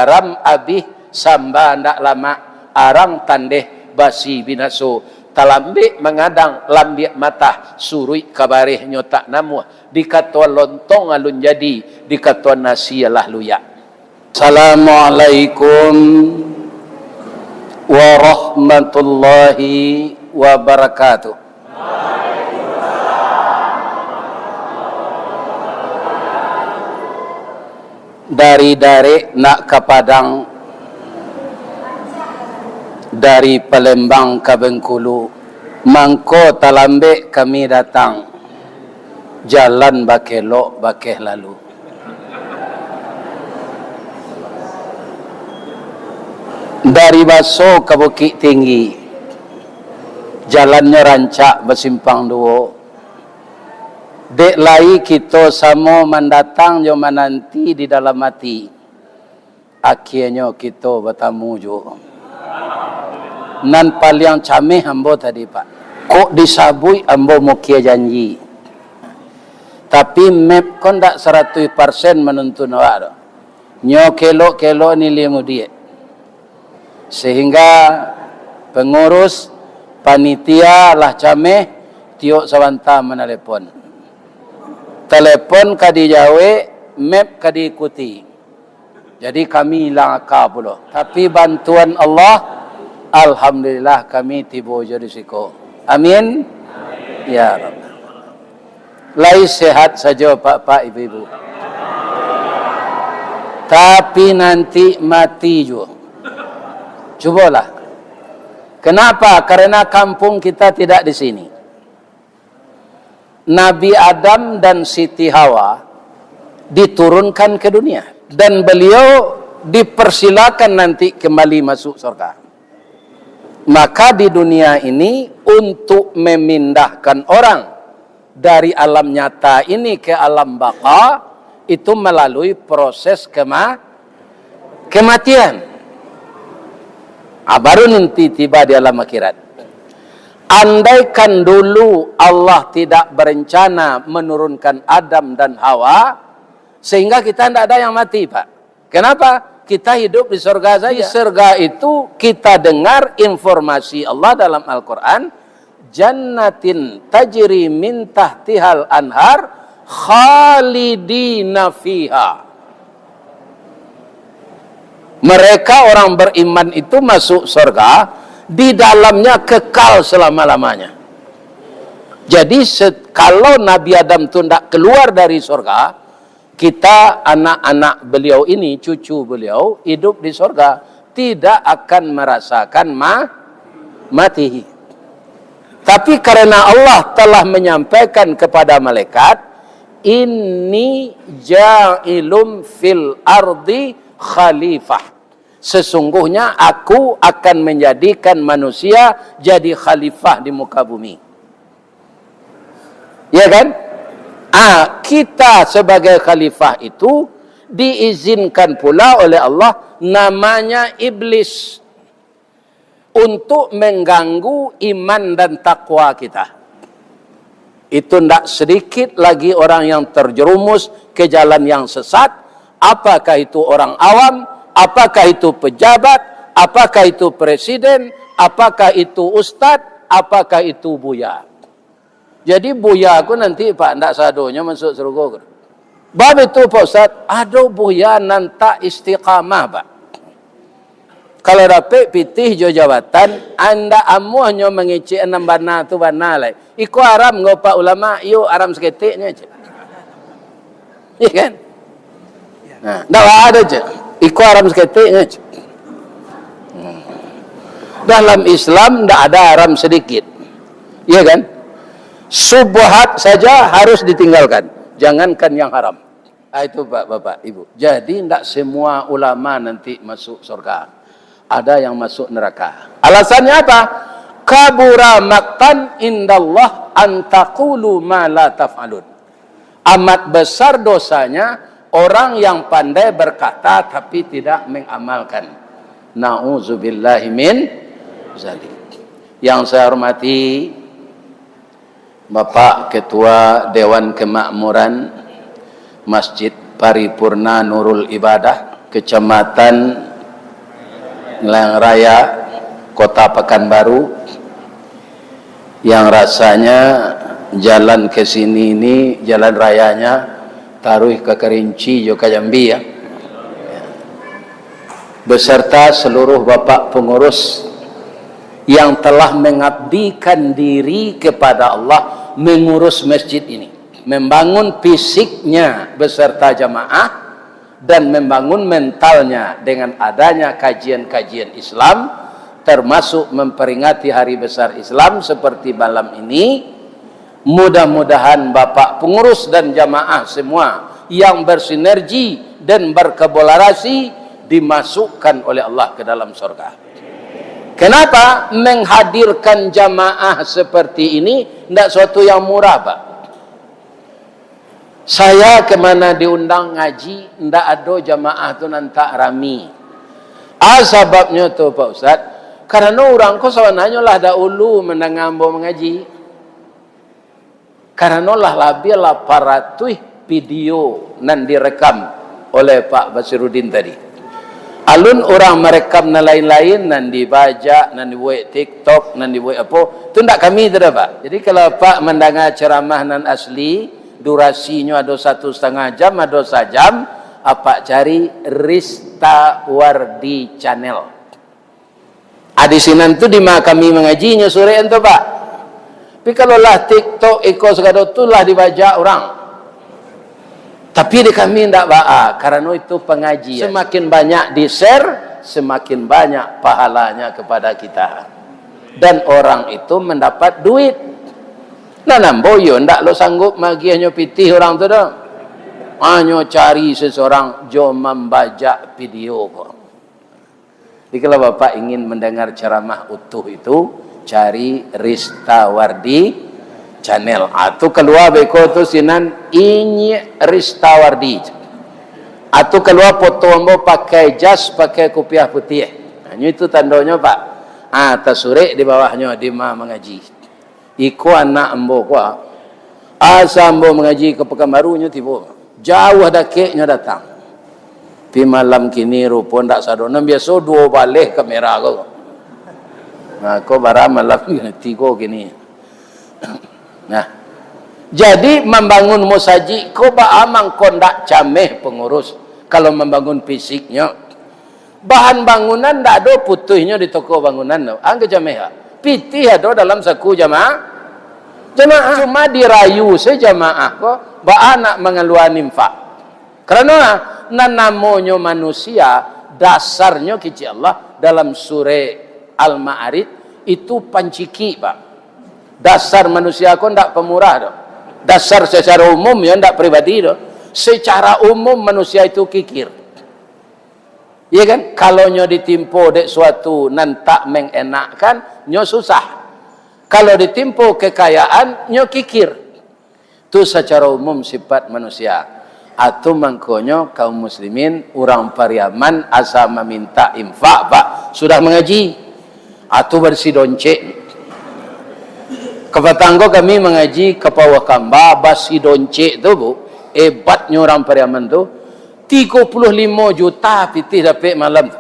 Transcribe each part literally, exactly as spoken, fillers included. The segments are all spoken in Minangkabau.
Garam abih, samba ndak lamak, arang tandeh basi binaso, talambek mangadang, lambiak matah, suruik ka bareh nyo tak namuah, dikatoan lontong alun jadi, dikatoan nasi alah luyak. Assalamualaikum warahmatullahi wabarakatuh. Dari Darek nak ka Padang, dari Palembang ka Bengkulu, mangko talambek kami datang, jalan bakelok bakeh lalu. Dari Baso ka Bukik Tinggi, jalannyo rancak basimpang duo. Dek lai kito samo mandatang jo mananti di dalam ati, akienyo kito batamu juo. Nan paliang cameh ambo tadi, Pak. Kok disabuik ambo mukia janji. Tapi map ko ndak saratuih parsen manuntun awak tu. Nyo kelok-kelok ni limo diek. Sehingga pengurus, panitia lah cameh, tiok sabanta manalepon. Telepon ka dijawek, map ka diikuti. Jadi kami ilang aka pulo. Tapi bantuan Allah, alhamdulillah kami tibo jo di siko. Amin. Ya Rabbal. Lai sehat sajo, Pak-pak, Ibu-ibu. Tapi nanti mati juo. Cubolah. Kenapa? Karena kampung kita tidak di sini. Nabi Adam dan Siti Hawa diturunkan ke dunia. Dan beliau dipersilakan nanti kembali masuk surga. Maka di dunia ini, untuk memindahkan orang dari alam nyata ini ke alam baqa, itu melalui proses kema-, kematian. Ah, baru nanti tiba di alam akhirat. Andaikan dulu Allah tidak berencana menurunkan Adam dan Hawa, sehingga kita ndak ada yang mati, Pak. Kenapa? Kita hidup di surga saja. Di surga itu kita dengar informasi Allah dalam Al-Quran, "Jannatin tajri min tahtihal anhar khalidina fiha." Mereka orang beriman itu masuk surga, di dalamnya kekal selama-lamanya. Jadi, se-, kalau Nabi Adam tu ndak keluar dari surga, kita, anak-anak beliau ini, cucu beliau, hidup di surga, tidak akan merasakan ma-, mati. Tapi karena Allah telah menyampaikan kepada malaikat, "Inni ja'ilum fil ardi khalifah." Sesungguhnya Aku akan menjadikan manusia jadi khalifah di muka bumi. Ya kan? Ah, kita sebagai khalifah itu diizinkan pula oleh Allah, namanya iblis, untuk mengganggu iman dan takwa kita. Itu ndak sedikit lagi orang yang terjerumus ke jalan yang sesat, apakah itu orang awam, apakah itu pejabat, apakah itu presiden, apakah itu ustad, apakah itu buya. Jadi buya ko nanti, Pak, ndak sadonyo masuk surga ko. Bab itu, Pak Ustaz, ado buya nan tak istiqamah, Pak. Kalau dapek pitih jo jabatan, andak amuahnyo mangecek nan bana tu bana lai. Iko haram ngau Pak Ulama, iyo haram saketeknyo, cek. Iya kan? Nah, ndak ada, cek. Iko haram saketeknyo, cek. Hmm. Dalam Islam ndak ada haram sedikit. Iya kan? Subhat saja harus ditinggalkan. Jangankan yang haram. Ah, itu, Pak, Bapak, Ibu. Jadi, ndak semua ulama nanti masuk surga. Ada yang masuk neraka. Alasannya apa? Kabura maktan indallah antakulu ma la taf'alun. Amat besar dosanya orang yang pandai berkata tapi tidak mengamalkan. Nauzubillahi min zalik. Yang saya hormati Bapak Ketua Dewan Kemakmuran Masjid Paripurna Nurul Ibadah, Kecamatan Ngelayang Raya, Kota Pekanbaru, yang rasanya jalan ke sini ini, jalan rayanya taruih ka Kerinci jo ka Jambi, ya. Beserta seluruh bapak pengurus yang telah mengabdikan diri kepada Allah mengurus masjid ini, membangun fisiknya beserta jamaah, dan membangun mentalnya dengan adanya kajian-kajian Islam, termasuk memperingati hari besar Islam seperti malam ini. Mudah-mudahan bapak pengurus dan jamaah semua yang bersinergi dan berkolaborasi dimasukkan oleh Allah ke dalam surga. Kenapa menghadirkan jamaah seperti ini? Ndak suatu yang murah, Pak. Saya kemana diundang ngaji, ndak ado jamaah tu nan tak rami. A, sababnyo tu, Pak Ustaz, karano urang ko sabananyo lah dahulu mandanga ambo mangaji. Karano lah labiah lapan ratuih video nan direkam oleh Pak Basiruddin tadi. Alun urang marekam nan lain-lain, nan dibajak, nan dibuek TikTok, nan dibuek apo, tu ndak kami tu doh, Pak. Jadi, kalau Apak mandanga ceramah nan asli, durasinyo ado satu satangah jam, ado sajam, Apak cari Rista Wardi Channel. Ah, di sinan tu dima kami mangaji nyo surek tu, Pak. Tapi kalau lah TikTok iko sagalo tu lah dibajak urang. Tapi di kami ndak baa, karano itu pangajian. Semakin banyak di-share, semakin banyak pahalanya kepada kita. Dan orang itu mendapat duit. Nan ambo yo ndak lo sanggup magiahnyo pitih urang tu doh. Hanyo cari seseorang jo mambajak video ko. Jadi, kalau Bapak ingin mendengar ceramah utuh itu, cari Rista Wardi Channel. Ah, tu kalua beko tu sinan, Inyiak Rista Wardi. Ah, tu kalua foto ambo pakai jas, pakai kupiah putiah. Nah, nyo itu tandonyo, Pak. Ah, tasurek di bawahnyo, dima mangaji. Iko anak ambo ko, asa ambo mangaji ka Pakanbaru nyo tibo. Jauah dakek nyo datang. Tapi malam kini rupo ndak sado. Nan biaso duo baleh kamera ko. Nah, ko bara malam tigo kini. Nah, jadi mambangun musajik ko baa mangko ndak cameh pangurus kalau mambangun fisiknyo. Bahan bangunan ndak ado putuihnyo di toko bangunan tu. Angku cameh ha. Pitih ado dalam saku jamaah. Jamaah cuma dirayu se jamaah ko, baa nak mangalua infak. Karano nan namonyo manusia, dasarnyo kicik Allah dalam surek Al-Ma'arij itu pancikik, Pak. Dasar manusia ko ndak pamurah doh. Dasar secara umum, yo, ndak pribadi doh. Secara umum manusia itu kikir. Iya kan? Kalau nyo ditimpo dek suatu nan tak mengenakkan, nyo susah. Kalau ditimpo kekayaan, nyo kikir. Tu sacaro umum sifat manusia. Atu mangkonyo kaum muslimin, urang Pariaman asa mamintak infak, Pak, sudah mangaji. Atu basidoncek. Kapatang ko kami mangaji ka Pauah Kamba, basidoncek tu, Bu. Hebatnyo urang Pariaman tu. Tigo puluah limo juta pitih dapek malam tu.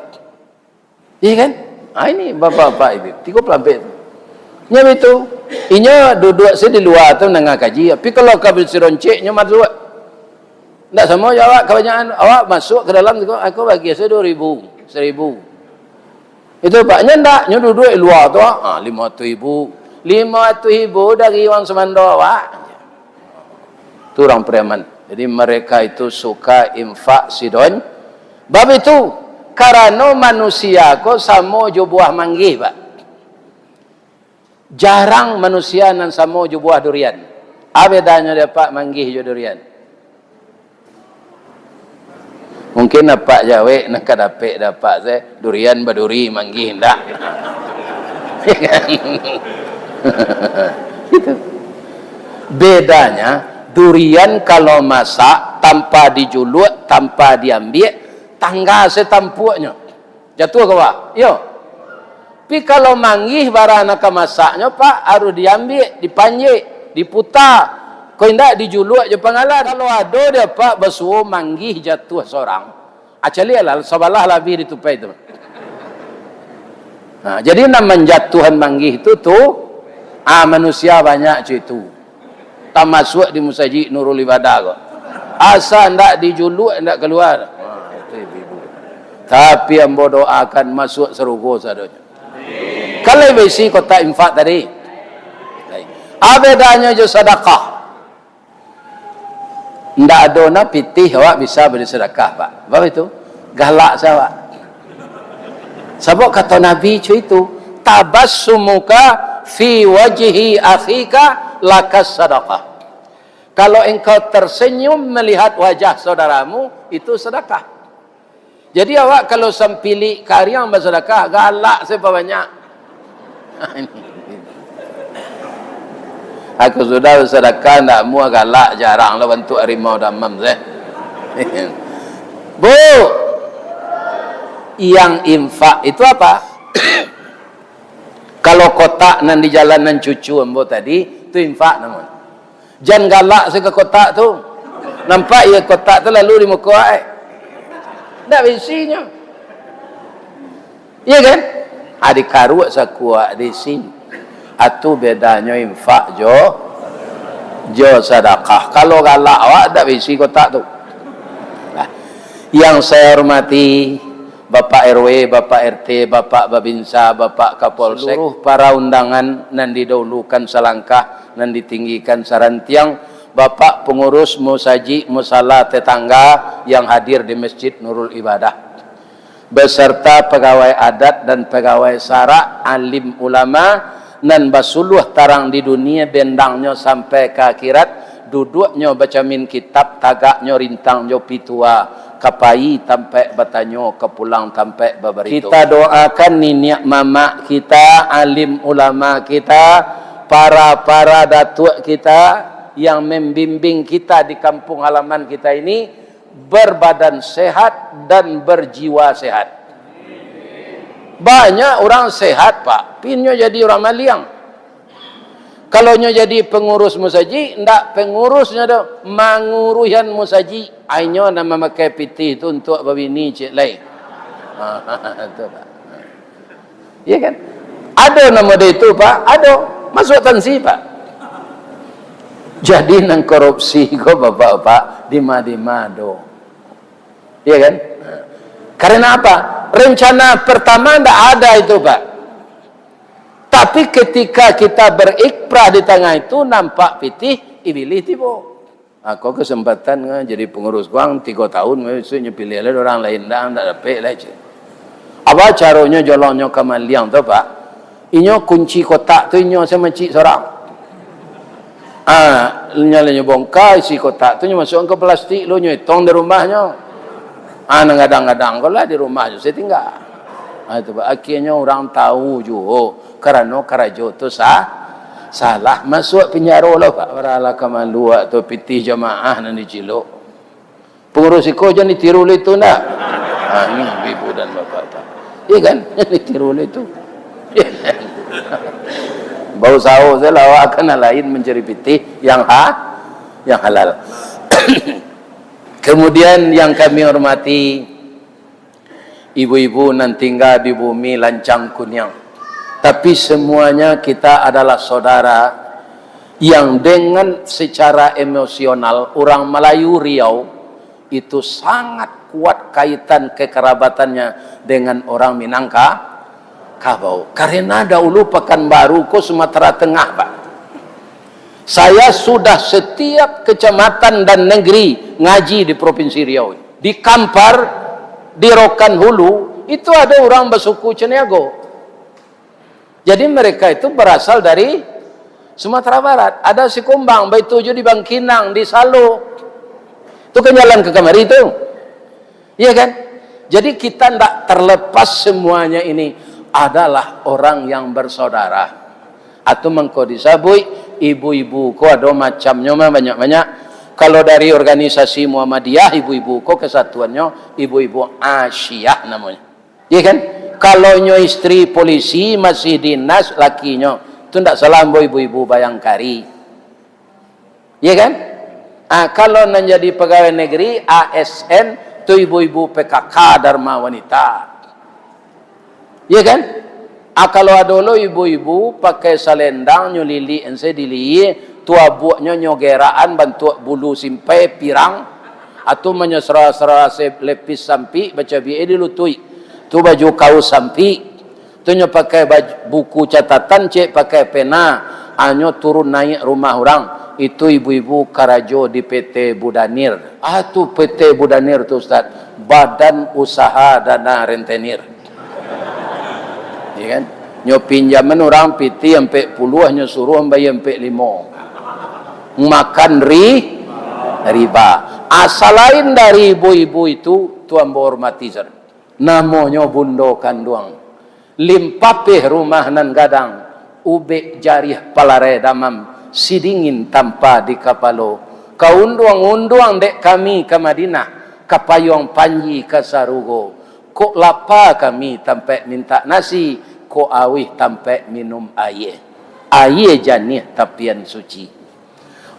Iya kan? Ah, ini bapak-bapak itu, tigo puluah ampek tu. Nyo itu, inyo duduak se di lua tu nangah kaji. Tapi kalau ka basidoncek, nyo masuak. Ndak samo jo awak, kabanyakan awak masuak ka dalam tu, aku bagi se duo ribu, saribu. Itu, Pak, nyo ndak, nyo duduak di lua tu, ah, limo ratuih ribu. Limo ratuih ribu dari uang sumando awak. Tu urang Pariaman. Jadi, mereka itu suka infak sidon. Bab itu, karano manusia ko samo jo buah manggih, Pak. Jarang manusia nan samo jo buah durian. A bedanyo dek Apak manggih jo durian? Mungkin Apak jawek nan ka dapek dek Apak se, durian baduri manggih ndak. Gitu. Bedanya, durian kalau masak, tanpa dijuluak, tanpa diambiak, tangga se tampuaknyo. Jatuah ka bawah. Iyo. Tapi kalau manggih, bara nan ka masaknyo, Pak, harus diambiak, dipanjek, diputa. Kok indak, dijuluak jo panggalan. Kalau ado dek Apak basuo manggih jatuah sorang, Acali alah, sabalah labiah ditupai tu. Nah, jadi nan manjatuahan manggih tu, tu, ah, manusia banyak cuy tu. Tamasuak di musajik Nurul Ibadah ko. Asa ndak dijuluak, ndak kalua. Ah, itu ibu-ibu. Tapi ambo doakan masuak sarugo sadonyo. Kan lai baisi kotak infak tadi. Baik. Apo bedanyo jo sadakah? Ndak ado na pitih awak bisa bari sadakah, Pak. Bapak itu, galak sajo awak. Sabab kato Nabi cuy itu, "Tabassumuka fi wajhi akhika lakas sadakah." Kalau engkau tersenyum melihat wajah saudaramu, itu sadakah. Jadi awak kalau sampilik kariang basadakah, galak sajo banyak. Aku sudah basadakah, ndak amuah galak, jarang lah bantuak harimau damam sajo. Bu, yang infak itu apa? Kalau kotak nan di jalan nan cucu ambo tadi, tu infak namonyo. Jan galak sajo ka kotak tu. Nampak iyo kotak tu lalu di muko ai. Ndak baisinyo. Iyo kan? Ah, dikaruak sakuak di sini. Atu bedanyo infak jo, jo sadakah. Kalau galak awak, ndak baisi kotak tu. Nah, yang saya hormati, Bapak R W, Bapak R T, Bapak Babinsa, Bapak Kapolsek, seluruh para undangan nan didahulukan salangkah, nan ditinggikan sarantiang, Bapak pengurus musajik musala tetangga yang hadir di Masjid Nurul Ibadah, beserta pegawai adat dan pegawai sarak, alim ulama, nan basuluah tarang di dunia, bendangnyo sampai ka akhirat, duduaknyo bacamin kitab, tagaknyo rintang jo pitua, ka pai tampek batanyo, ka pulang tampek babarito. Kita doakan niniak mamak kita, alim ulama kita, para-para datuak kita yang membimbing kita di kampung halaman kita ini, berbadan sehat dan berjiwa sehat. Banyak urang sehat, Pak, tapi inyo jadi urang maliang. Kalau nyo jadi pengurus musajik, ndak pengurusnyo doh, manguruihan musajik. Ai nyo nan mamakai pitih tu untuak babini ciek lai. Tu, Pak. Iya kan? Ado nan model itu, Pak? Ado. Masuak tansi, Pak. Jadi nan korupsi ko, Bapak-bapak, dima-dima ado. Iya kan? Karena apa? Rencana pertama ndak ada itu, Pak. Tapi ketika kita berikrah di tangah itu, nampak pitih, ibilih tibo. Ah, ko kesempatan, ah, jadi pengurus guang tigo tahun, besok nyo piliah lai urang lain, ndak, ndak dapek lai, cek. Apo caronyo jolongnyo ka maliang tu, Pak? Inyo kunci kotak tu inyo se macik sorang. Ah, nyo lah nyo bongka isi kotak tu, nyo masuakkan ka plastik, lo nyo etong di rumahnyo. Ah, nan gadang-gadang ko lah di rumahnyo se tingga. Ah, itu, Pak. Akhirnyo urang tahu juo. Karano karajo tu sa-, salah, masuak pinjaro lah, Pak. Baralah ka maluak tu pitih jamaah nan dicilok. Pangurus iko jan ditiru lai tu ndak? Ha, ni ibu-ibu dan bapak-bapak. Iya kan? Jan ditiru lai tu. Bausaho sajolah awak ka nan lain mancari pitih yang ha-, yang halal. Kemudian yang kami hormati, ibu-ibu nan tingga di bumi lancang kuniang. Tapi semuanya kita adalah saudara yang dengan secara emosional, urang Malayu Riau itu sangat kuat kaitan kekerabatannya dengan orang Minangka-, Kabau. Karena dahulu Pekanbaru ko Sumatera Tengah, Pak. Saya sudah setiap kecamatan dan negeri ngaji di Provinsi Riau. Di Kampar, di Rokan Hulu, itu ada orang basuku Caniago. Jadi mereka itu berasal dari Sumatera Barat. Ada Sikumbang, baitu juo di Bangkinang, di Salo. Itu kan jalan ka kamari tu. Iya kan? Jadi kita ndak terlepas semuanya ini adalah orang yang bersaudara. Atau mangko disabuik, ibu-ibu ko ado macamnyo mah banyak-banyak. Kalau dari organisasi Muhammadiyah, ibu-ibu ko kesatuannyo ibu-ibu Asyiah namonyo. Iya kan? Kalau nyo istri polisi masih dinas lakinyo, tu ndak salah ambo ibu-ibu Bayangkari. Iya kan? Ah, kalau nan jadi pegawai negeri, A S N, Tu ibu-ibu P K K Dharma Wanita. Iya kan? Ah, kalau ado lo ibu-ibu pakai salendang, nyo lilik ensai di lihia, tu abuaknyo nyo gerakan bantuak bulu simpai pirang, atau manyasara-sara se-, lepis sampik, bacabiak di lutuik. Tu baju kaus sampik. Tu nyo pakai baj-, buku catatan, cek pakai pena, anyo turun naiak rumah urang. Itu ibu-ibu karajo di P T Budanir. Ah, tu P T Budanir tu, Ustaz, Badan Usaha Dana Rentenir. Ya kan? Nyo pinjaman urang pitih ampek puluah, nyo suruah bayar ampek limo. Makan ri-, riba. Asalain dari ibu-ibu itu, tu ambo hormati, Ustaz. Namonyo bundo kanduang. Limpapeh rumah nan gadang, ubek jarih palarai damam, sidingin tampa di kapalo. Ka unduang-unduang dek kami ka Madinah, ka payuang panji ka sarugo. Kok lapa kami tampaik mintak nasi, kok auih tampaik minum aia. Aia janiah tapian suci.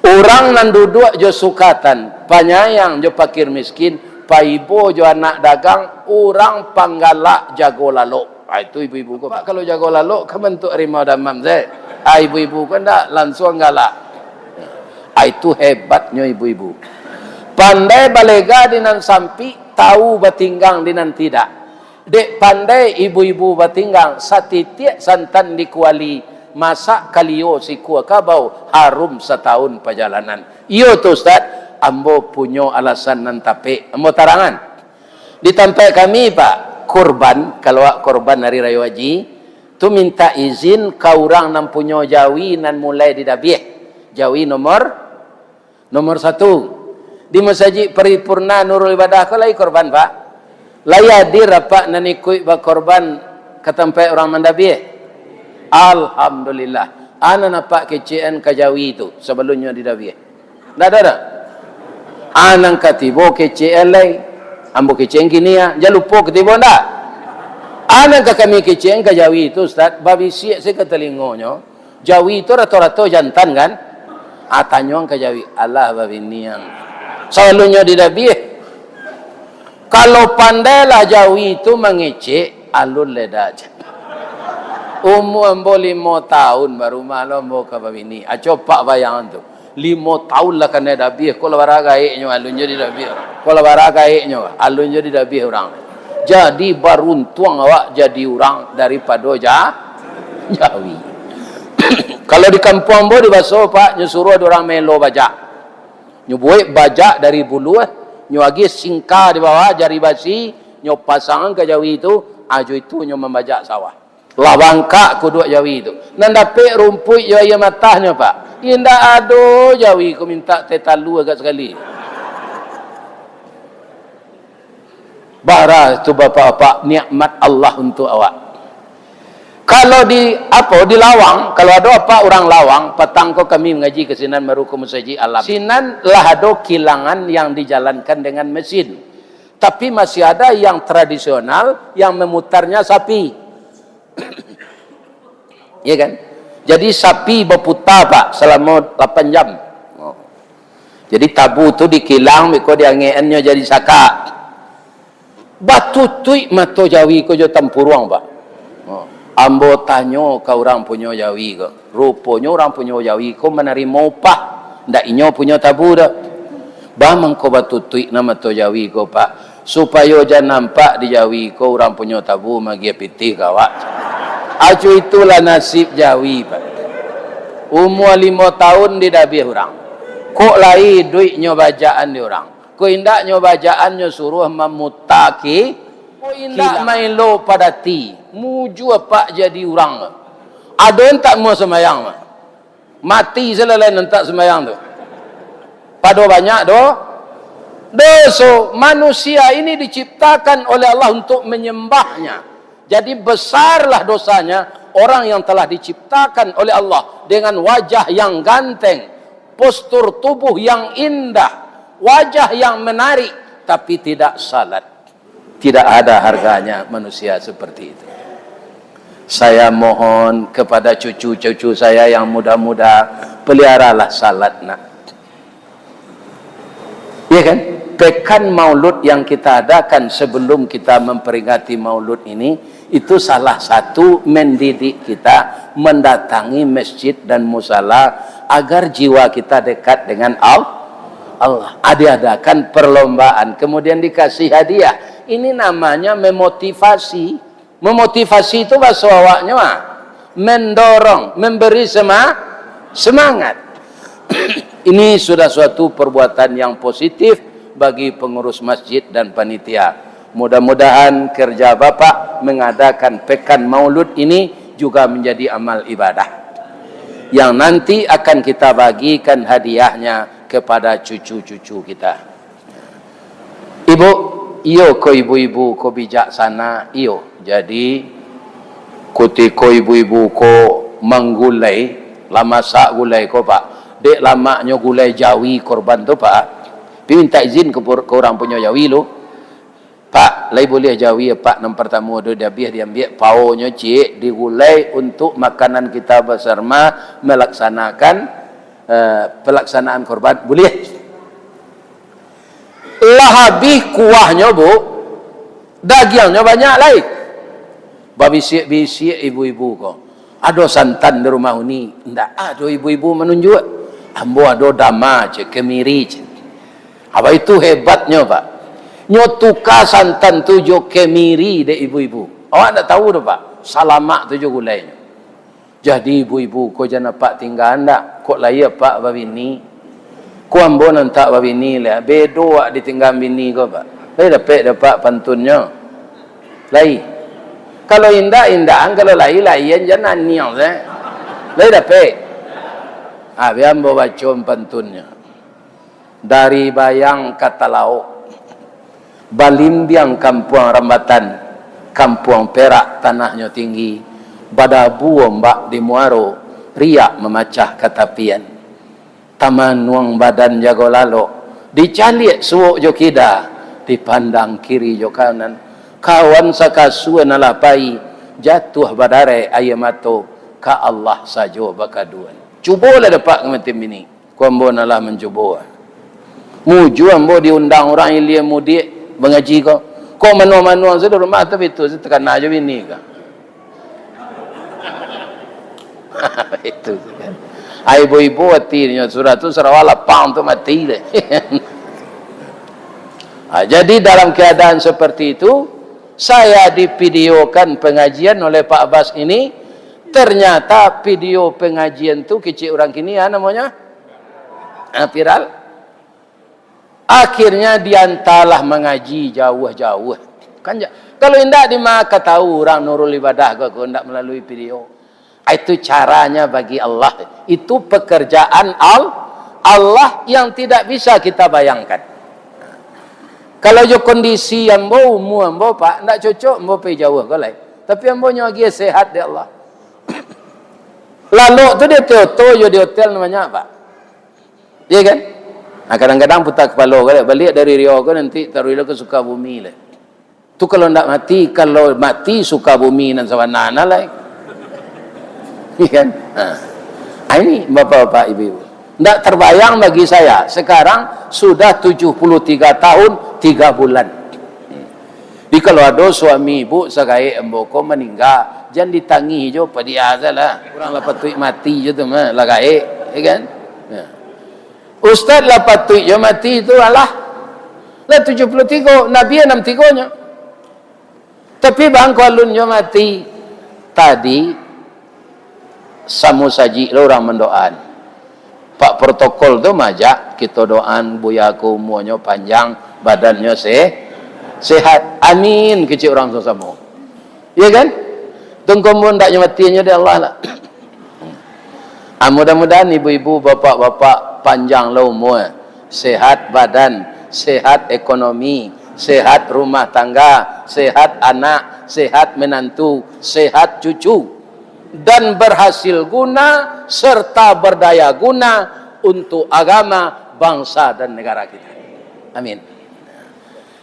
Urang nan duduak jo sukatan, panyayang jo pakir miskin, paibo jo anak dagang, urang panggalak jago lalok. Ah, itu ibu-ibu ko. Pak, kalau jago lalok, kan bantuak rimau damam se. Ah, ibu-ibu ko ndak, lansuang galak. Ah, itu hebatnyo ibu-ibu. Pandai balega di nan sampik, tahu batinggang di nan tidak. Dek pandai ibu-ibu batinggang, satitiak santan di kuali, masak kalio sikua kabau, harum satahun pajalanan. Iyo tu, Ustaz, ambo punyo alasan nan tapek. Ambo tarangan. Di tampaik kami, Pak, korban, kalau awak korban Hari Rayo Haji, tu mintak izin ka urang nan punyo jawi nan mulai didabiah. Jawi nomor Nomor satu, di Masajik Paripurna Nurul Ibadah ko lai korban, Pak? Lai hadir apak nan ikuik bakorban ka tampaik urang mandabiah? Alhamdulillah. Anan apak kecekan ka jawi tu sabalunnyo didabiah? Ndak ado doh? Anan ka tibo kecekan lai. Ambo kecekan kini ah. Jan lupo ka tibo ndak? Anan ka kami kecekan ka jawi tu, Ustaz, babisiak se ka talingonyo. Jawi tu rato-rato jantan, kan? Ah, tanyoan ka jawi, "Alah babini ang." Sabalunnyo didabiah. Kalau pandailah jawi tu mangecek, alun leda. Umua ambo limo taun, baru ma lo ambo ka babini. Aco pak bayang tu. Limo taun lah kanai dabiah, ko lah bara gaeknyo, alun jo didabiah urang. Ko lah bara gaeknyo, alun jo didabiah urang. Jadi, baruntuang awak jadi urang daripado ja-, jawi. Kalau di kampuang ambo di Baso, Pak, nyo suruah dek urang maelo bajak. Nyo buek bajak dari buluah, nyo agiah singka di bawah, jari basi, nyo pasangan ka jawi tu, ajo itu nyo mambajak sawah. Lah bangkak kuduak jawi tu. Nan dapek rumpuik jo aia matahnyo, Pak. Indak ado jawi ko mintak teh talua agak sakali. Bara tu, bapak-bapak, nikmat Allah untuak awak. Kalau di, apo, di Lawang, kalau ado apak urang Lawang, patang ko kami mangaji ka sinan, baru ka Masajik Alam. Sinan lah ado kilangan yang dijalankan dengan mesin. Tapi masih ada yang tradisional, yang memutarnya sapi. Ya kan? Jadi sapi baputa, Pak, salamo lapan jam. Oh. Jadi tabu tu dikilang, beko diangekannyo jadi sakak. Batutuik mato jawi ko jo tampuruang, Pak. Oh. Ambo tanyo ka urang punyo jawi ko. Ruponyo urang punyo jawi ko manarimo upah. Ndak inyo punyo tabu doh. Ba mangko batutuik na mato jawi ko, Pak. Supayo jan nampak di jawi ko urang punyo tabu magiah pitih ka awak. Aco itulah nasib jawi, Pak. Umua limo taun didabiah urang. Kok lai iduiknyo bajakan di urang. Kok indaknyo bajakan nyo suruah mamutaki. Kok indak maelo padati. Mujua pak jadi urang. Ado entak mua sambayang mah. Mati salalai nan tak sumbayang tu. Pado banyak do-, doso. Manusia ini diciptakan oleh Allah untuk menyembahnya. Jadi, besarlah dosanya orang yang telah diciptakan oleh Allah dengan wajah yang ganteng, postur tubuh yang indah, wajah yang menarik, tapi tidak salat. Tidak ada harganya manusia seperti itu. Saya mohon kepada cucu-cucu saya yang muda-muda, peliharalah salat, nak. Iya kan? Pekan Maulud yang kita adakan sebelum kita memperingati Maulud ini, itu salah satu mendidik kita mendatangi masjid dan musala agar jiwa kita dekat dengan Al-, Allah. Ah, diadakan perlombaan, kemudian dikasih hadiah. Ini namanya memotivasi. Memotivasi itu bahasa awaknya, ah, mendorong, memberi sema-, semangat. Ini sudah suatu perbuatan yang positif bagi pengurus masjid dan panitia. Mudah-mudahan kerja Bapak mengadakan Pekan Maulud ini juga menjadi amal ibadah yang nanti akan kita bagikan hadiahnya kepada cucu-cucu kita. Ibu, iyo ko ibu-ibu ko bijaksana, iyo. Jadi, kutiko ibu-ibu ko manggulai, lah masak gulai ko, Pak. Dek lamaknyo gulai jawi korban tu, Pak. Pi mintak izin ka pur-, ka urang punyo jawi lu. Pak, lai buliah jawi, Pak, nan partamo tu diabiah diambiak, paonyo ciek digulai untuk makanan kita basarma melaksanakan, eh, pelaksanaan korban. Buliah? Lah abih kuahnyo, Bu, dagiangnyo banyak lai. Babisiak-bisiak ibu-ibu ko, "Ado santan di rumah Uni?" "Ndak ado," ibu-ibu manunjuak. "Ambo ado dama," cek, "kemiri," cek. Apa itu hebatnyo, Pak? Nyo tuka santan tu jo kemiri dek ibu-ibu. Awak ndak tahu tu, Pak. Salamak tu jo gulainyo. Jadi ibu-ibu ko jan apak tingga ndak? Kok lai apak babini? Ko ambo nan tak babini lah. Bedo awak ditinggaan bini ko, Pak. Lai dapek dek apak pantunnyo? Lai. Kalau indak, indakan. Kalau lai, laian, jan aniang se. Lai dapek? Ah, bia ambo baco pantunnyo. Dari Bayang ka Talaok, balimbiang kampuang Rambatan, kampuang Perak tanahnyo tinggi, badabu ombak di muaro, riak mamacah ka tapian. Tamanuang badan jago lalok, dicaliak suok jo kida, dipandang kiri jo kanan. Kawan sakasua nan lah pai, jatuah badarek aia mato, ka Allah sajo bakaduan. Cubolah dek apak ka matin bini. Ko ambo nan lah mancubo. Mujua ambo diundang urang ilia mudiak mangaji ko. Kok manuang-manuang sudah rumah tu, itu takana jo bini ko. Itu kan. Ai ibu-ibu atinyo, sudah tu sarawa lapang tu mati deh. Ah, jadi dalam keadaan seperti itu, saya divideokan pengajian oleh Pak Bas ini. Ternyata video pengajian tu kecek urang kini, ah, namonyo, ah, viral. Akhirnya diantalah mangaji jauah-jauah. Kan ja-, kalau indak, di ma ka tahu urang Nurul Ibadah ko, ko indak melalui video. Ah, itu caranya bagi Allah. Itu pekerjaan Al-, Allah yang tidak bisa kita bayangkan. Kalau jo kondisi ambo, umua ambo, Pak, ndak cocok ambo pai jauah ko lai. Tapi ambo nyo agiah sehat dek Allah. Lalok tu di oto jo di hotel namonyo, Pak. Iya kan? Nah, kadang-kadang putar kapalo ko lai, baliak dari Riau ko nanti taruih lo ka Sukabumi lai. Tu kalau ndak mati, kalau mati Sukabumi nan sabana lai. Iya kan? Ha. Ah, ini bapak-bapak, ibu-ibu. Ndak terbayang bagi saya, sekarang sudah tujuh puluh tiga tahun tiga bulan. Jadi kalau ado suami ibu sagaek ambo ko maningga, jan ditangih jo padiah salah. Urang lah patuik mati jo tu mah, lah gaek, ya kan? Nah. Ustaz lah patuik jo mati tu, alah. Lah tujuh puluh tigo, Nabi anam tigo nyo. Tapi bang, ko alun jo mati. Tadi samo sajik lo urang mandoaan. Pak protokol tu maajak kito doaan, Buya ko umuanyo panjang, badannyo se-, sehat. Amin, kecek urang samo-samo. Iya kan? Tunggu mun ndak nyo mati nyo dek Allah lah. Ah, mudah-mudahan ibu-ibu, bapak-bapak panjang lah umua, sehat badan, sehat ekonomi, sehat rumah tangga, sehat anak, sehat menantu, sehat cucu, dan berhasil guna serta berdaya guna untuk agama, bangsa, dan negara kita. Amin.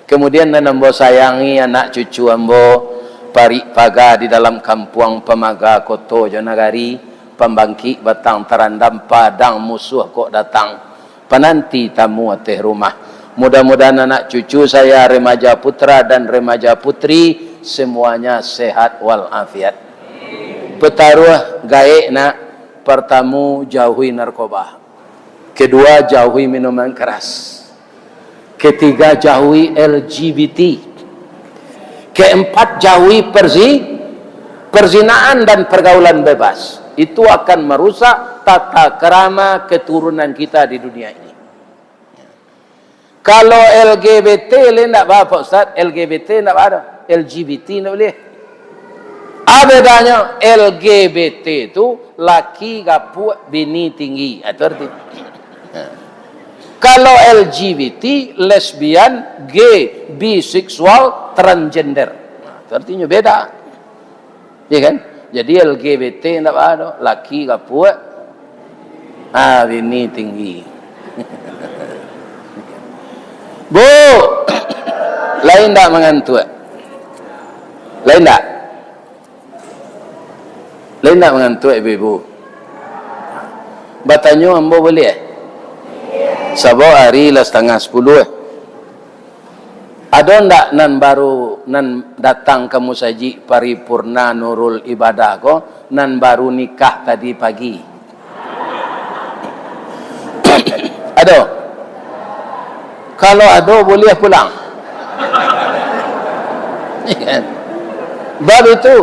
Kemudian nan ambo sayangi anak cucu ambo, parik paga di dalam kampuang, pamaga koto jo nagari, pambangkik batang tarandam, padang musuah kok datang, pananti tamu ateh rumah. Mudah-mudahan anak cucu saya, remaja putra dan remaja putri, semuanya sehat walafiat. Pataruah gaek nak, pertama, jauhi narkoba. Kedua, jauhi minuman keras. Ketiga, jauhi L G B T. Keempat, jauhi perzi-, perzinaan dan pergaulan bebas. Itu akan merusak tata krama keturunan kita di dunia ini. Kalau L G B T le ndak ba, Pak Ustaz, L G B T ndak ba doh, L G B T ndak boleh. A bedanyo, L G B T tu laki gapuak, bini tinggi. Ha, tu arti. Ha. Kalau L G B T, lesbian, gay, biseksual, transgender. Ha, tu artinyo beda. Iya kan? Jadi L G B T ndak ba doh, laki gapuak, ah, bini tinggi. Bu, lain ndak mangantuak? Lain ndak? Lain ndak mangantuak, ibu-ibu? Batanyo ambo buliah? Sabab ari lah satangah sapuluah. Ado ndak nan baru, nan datang ka musajik Paripurna Nurul Ibadah ko, nan baru nikah tadi pagi? Ado? Kalau ado, buliah pulang. Bab itu,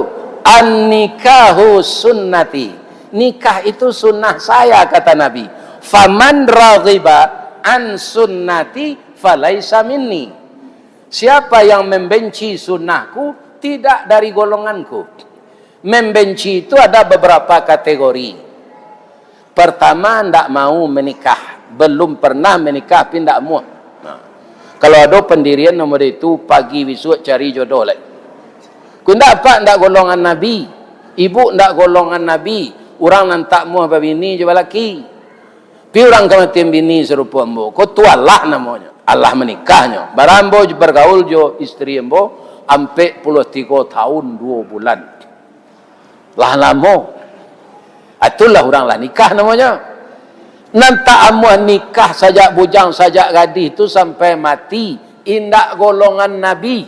"An-nikahu sunnati." Nikah itu sunnah saya, kata Nabi. "Faman raghiba an sunnati falaisa minni." Siapa yang membenci sunnahku, tidak dari golonganku. Membenci itu ada beberapa kategori. Pertama, ndak mau menikah. Belum pernah menikah, tapi ndak amuah. Nah, kalau ado pendirian nan model itu, pagi bisuak cari jodoh lai. Ku ndak, apak ndak golongan Nabi, ibu ndak golongan Nabi, urang nan tak amuah babini jo balaki. Pi urang kamatian bini sarupo ambo ko, tu alah namonyo, alah manikahnyo. Bara ambo bergaul jo istri ambo ampek puluah tigo tahun duo bulan. Lah lamo. Itulah urang lah nikah namonyo. Nan tak amuah nikah sajak bujang, sajak gadih tu sampai mati, indak golongan Nabi.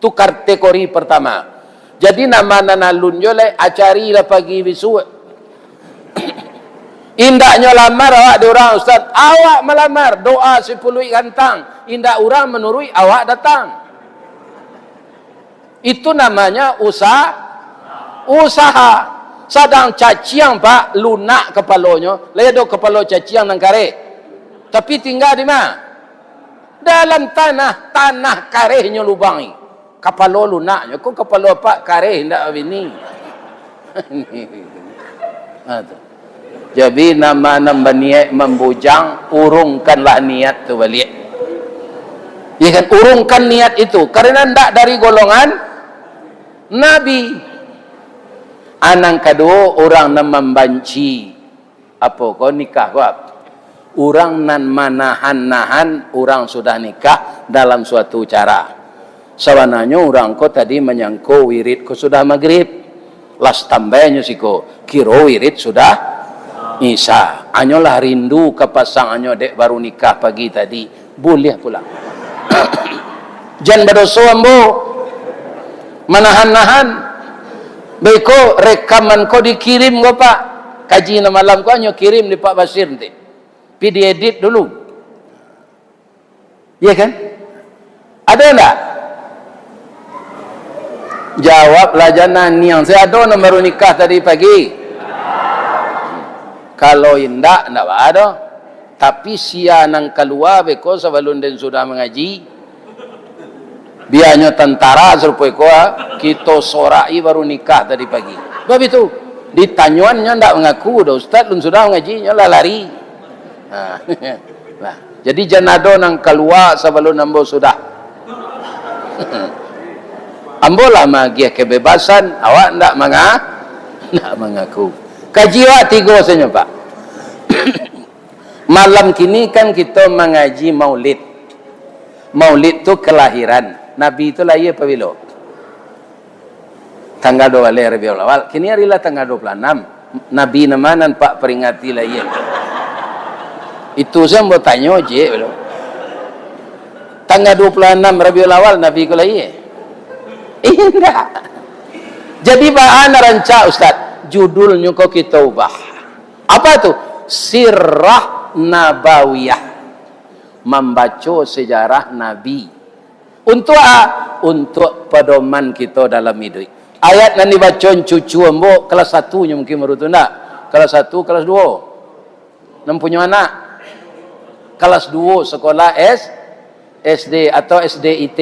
Tu kategori pertama. Jadi, nama nan alun jo lai, a carilah pagi bisuak. Indaknyo lamar awak di urang, "Ustaz, awak malamar, doa sipuluik gantang." Indak, urang manuruik, awak datang. Itu namanya usa-, usaha. Sadang caciang, Pak, lunak kapalonyo. Lai ado kapalo caciang nan kareh. Tapi tingga di ma? Dalam tanah, tanah karehnyo lubangi. Kapalo lunaknyo, ko kapalo apak kareh indak babini. Ha, tu. Jadi, nama nan baniat mambujang, urungkanlah niat tu baliak. Ya kan? Urungkan niat itu, karena ndak dari golongan Nabi. A nan kaduo, urang nan mambanci. Apo ko nikah ko? Urang nan manahan-nahan urang sudah nikah dalam suatu cara. Sabananyo urang ko tadi manyangko wirid ko sudah magrib. Lah standby nyo siko, kiro wirid sudah isya. Anyo lah rindu ka pasangannyo dek baru nikah pagi tadi. Buliah pulang. Jan badoso ambo. Manahan-nahan. Baiko rekaman ko dikirim ko, Pak. Kaji nan malam ko anyo kirim di Pak Basir nanti. Pi diedit dulu. Iya kan? Ado ndak? Jawablah, jan naniang. Sia ado nan baru nikah tadi pagi? Kalau indak, ndak baa doh. Tapi sia nan kalua beko sabalun den sudah mangaji. Bianyo tantara sarupo iko, ah, kito soraki baru nikah tadi pagi. Sebab itu, ditanyoan nyo ndak mangaku doh, "Ustaz, lun sudah mangaji," nyo lah lari. Nah, nah, jadi jan ado nan kalua sabalun ambo sudah. Ambo lah maagiah kebebasan, awak ndak manga-, ndak mangaku. Kaji awak tigo sajo, Pak. Malam kini kan kito mangaji Maulid. Maulid tu kelahiran. Nabi tu lahia pabilo? Tanggal duo baleh Rabiul Awal. Kini ari lah tanggal duo puluah anam. Nabi nan ma nan Pak peringati lahia? Itu sajo ambo tanyo, cik, balo. Tanggal dua puluh enam Rabiul Awal Nabi ko lahia? Indak. Jadi baa nan rancak, Ustaz? Judulnyo ko kito ubah. Apa tu? Sirah Nabawiyah. Mambaco sejarah Nabi. Untuak a? Untuak pedoman kito dalam iduik. Ayat nan dibaco cucu ambo kelas satu nyo mungkin baru tu, ndak? Kelas satu, kelas dua. Nan punyo anak kelas dua sekolah S, S D atau S D I T.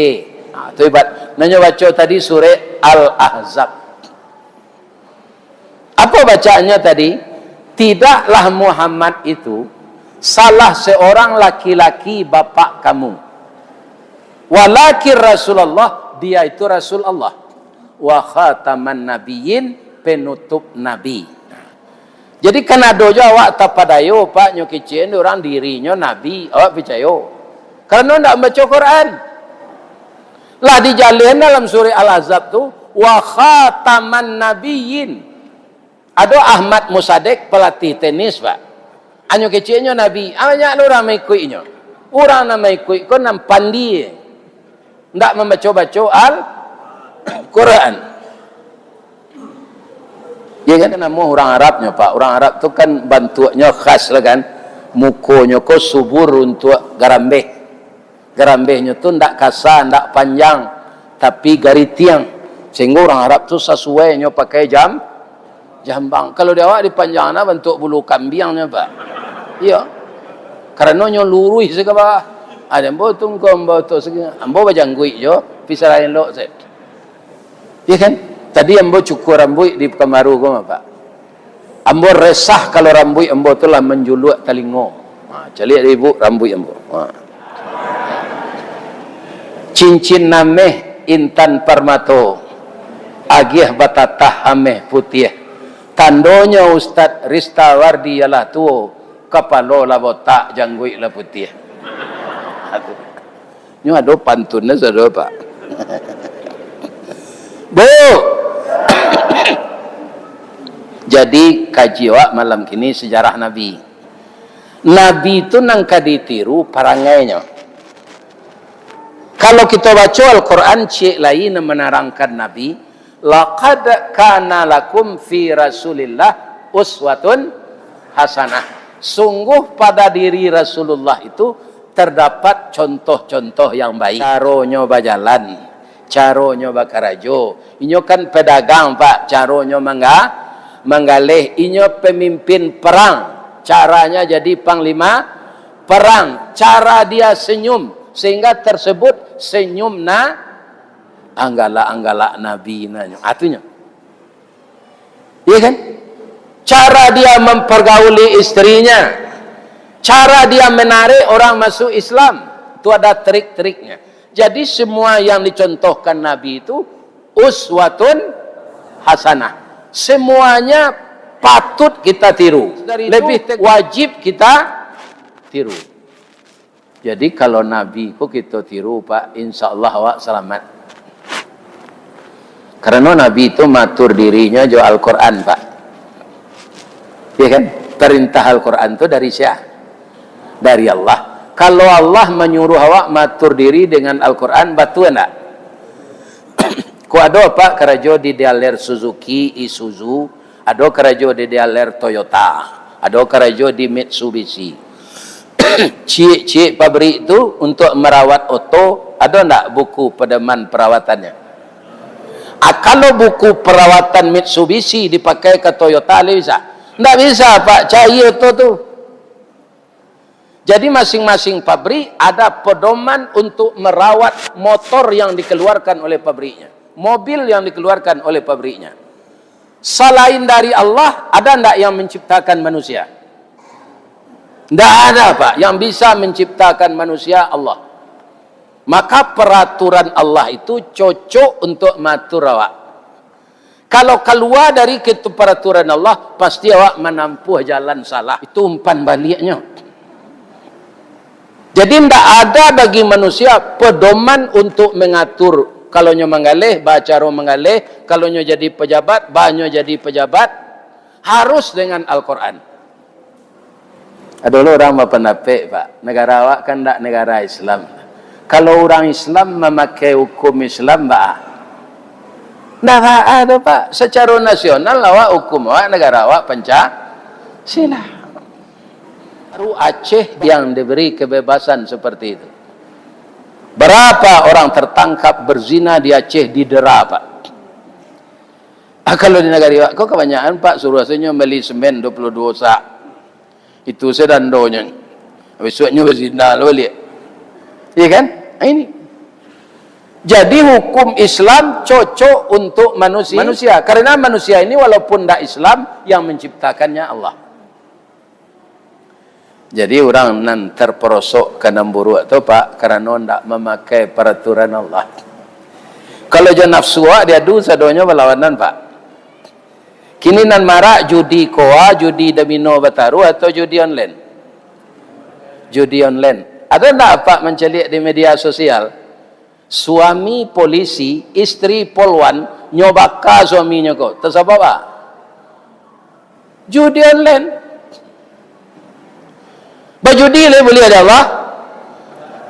Ha, tu ibarat. Nan nyo baco tadi surek Al-Ahzab. Apa bacaannya tadi? "Tidaklah Muhammad itu salah seorang laki-laki bapak kamu. Walakin Rasulullah, dia itu Rasul Allah. Wa khataman nabiyyin, penutup nabi." Jadi kan ado jo awak tapadayo, Pak, nyo kecek urang dirinyo nabi, awak picayo. Karano ndak mambaco Quran. Lah dijaleh dalam surah Al-Ahzab tu, "Wa khataman nabiyyin." Ado Ahmad Musadek, pelatih tenis, Pak. Anyo keceknyo nabi, banyak lo urang maikuiknyo. Urang nan maikuik ko nan pandie. Ndak mambaco-baco Al-Quran. Ya kan, namo urang Arabnyo, Pak. Urang Arab tu kan bantuaknyo khas lah kan. Mukonyo ko subur untuak garambeh. Garambehnyo tu ndak kasa, ndak panjang, tapi garitiang. Sehinggo urang Arab tu sasuainyo pakai jam-, jambang. Kalau di awak dipanjang nah bantuak bulu kambiang nyo, Pak. Iyo. Karano nyo luruih se ka bawah. Ado ambo tu, ngko ambo tu segi, ambo bajangguik jo, pisah lain lok se. Iya kan? Tadi ambo cukur rambuik di Pekanbaru ko, Pak. Ambo resah kalau rambuik ambo tu lah manjuluak talingo. Ha, caliak dek ibu rambuik ambo. Ha. Cincin ameh intan parmato, agiah batatah ameh putiah. Tandonyo Ustaz Ristawardi alah tuo, kapalo lah botak, jangguik lah putiah. Nyo ado pantunnyo, saudara, Pak. Bu! Jadi, kaji awak malam kini sejarah Nabi. Nabi tu nan ka ditiru parangainyo. Kalau kito baco Al-Quran, ciek lai nan manarangkan Nabi, "Laqad kana lakum fi Rasulillah uswatun hasanah." Sungguh pada diri Rasulullah itu terdapat contoh-contoh yang baik. Caronyo bajalan, caronyo bakarajo. Inyo kan pedagang, Pak, caronyo mangga-, manggaleh. Inyo pemimpin perang, caranya jadi panglima perang. Cara dia senyum, sehingga tersebut senyum na-, anggalak-anggalak Nabi nanyo. Atunyo. Iya kan? Cara dia mempergauli istrinya, cara dia menarik orang masuk Islam, itu ada trik-triknya. Jadi semua yang dicontohkan Nabi itu uswatun hasanah. Semuanya patut kita tiru. Dari itu, lebih te-, wajib kita tiru. Jadi, kalau Nabi ko kito tiru, Pak, insya Allah awak salamat. Karano Nabi tu maatur dirinyo jo Al-Quran, Pak. Iya kan? Perintah Al-Quran tu dari sia? Dari Allah. Kalau Allah manyuruh awak maatur diri dengan Al-Quran, batua ndak? Ko ado, Pak, karajo di dealer Suzuki, Isuzu, ado karajo di dealer Toyota, ado karajo di Mitsubishi. Ciek-ciek pabrik tu untuak marawat oto, ado ndak buku pedoman perawatannyo? Ah, kalau buku perawatan Mitsubishi dipakai ka Toyota, lai bisa? Ndak bisa, Pak, cayia oto tu. Jadi, masing-masing pabrik ada pedoman untuk merawat motor yang dikeluarkan oleh pabriknya, mobil yang dikeluarkan oleh pabriknya. Salain dari Allah, ada ndak yang menciptakan manusia? Ndak ada, Pak. Yang bisa menciptakan manusia, Allah. Maka, peraturan Allah itu cocok untuk maatur awak. Kalau kalua dari kitu-, peraturan Allah, pasti awak manampuah jalan salah. Itu umpan baliaknyo. Jadi, ndak ada bagi manusia pedoman untuk mengatur. Kalau nyo manggaleh, bacaro manggaleh. Kalau nyo jadi pejabat, banyo jadi pejabat. Harus dengan Al-Quran. Ado lo urang bapandapek, Pak, negara awak kan ndak negara Islam. Kalau urang Islam mamakai hukum Islam, baa? Ndak baa doh, Pak. Sacaro nasional awak hukum awak, nagara awak Pancasila. Baru Aceh yang diberi kebebasan seperti itu. Berapa orang tertangkap berzina di Aceh didera, Pak? Ah, kalau di nagari awak ko kabanyakan, Pak, suruah sajo bali semen dua puluh dua sak. Itu sadandonyo. Bisuaknyo bazina lo baliak. Iya kan? Ah, ini. Jadi hukum Islam cocok untuk manusia. Manusia. Karena manusia ini walaupun ndak Islam, yang menciptakannya Allah. Jadi urang nan terperosok ka nan buruak tu, Pak, karano ndak mamakai peraturan Allah. Kalau jo nafsu awak diadu, sadonyo balawanan, Pak. Kini nan marak judi koa, judi domino bataruah, atau judi online? Judi online. Ado ndak Apak mancaliak di media sosial? Suami polisi, istri polwan, nyo baka suaminyo ko. Tasabab a? Judi online. Bajudi lai buliah dek Allah?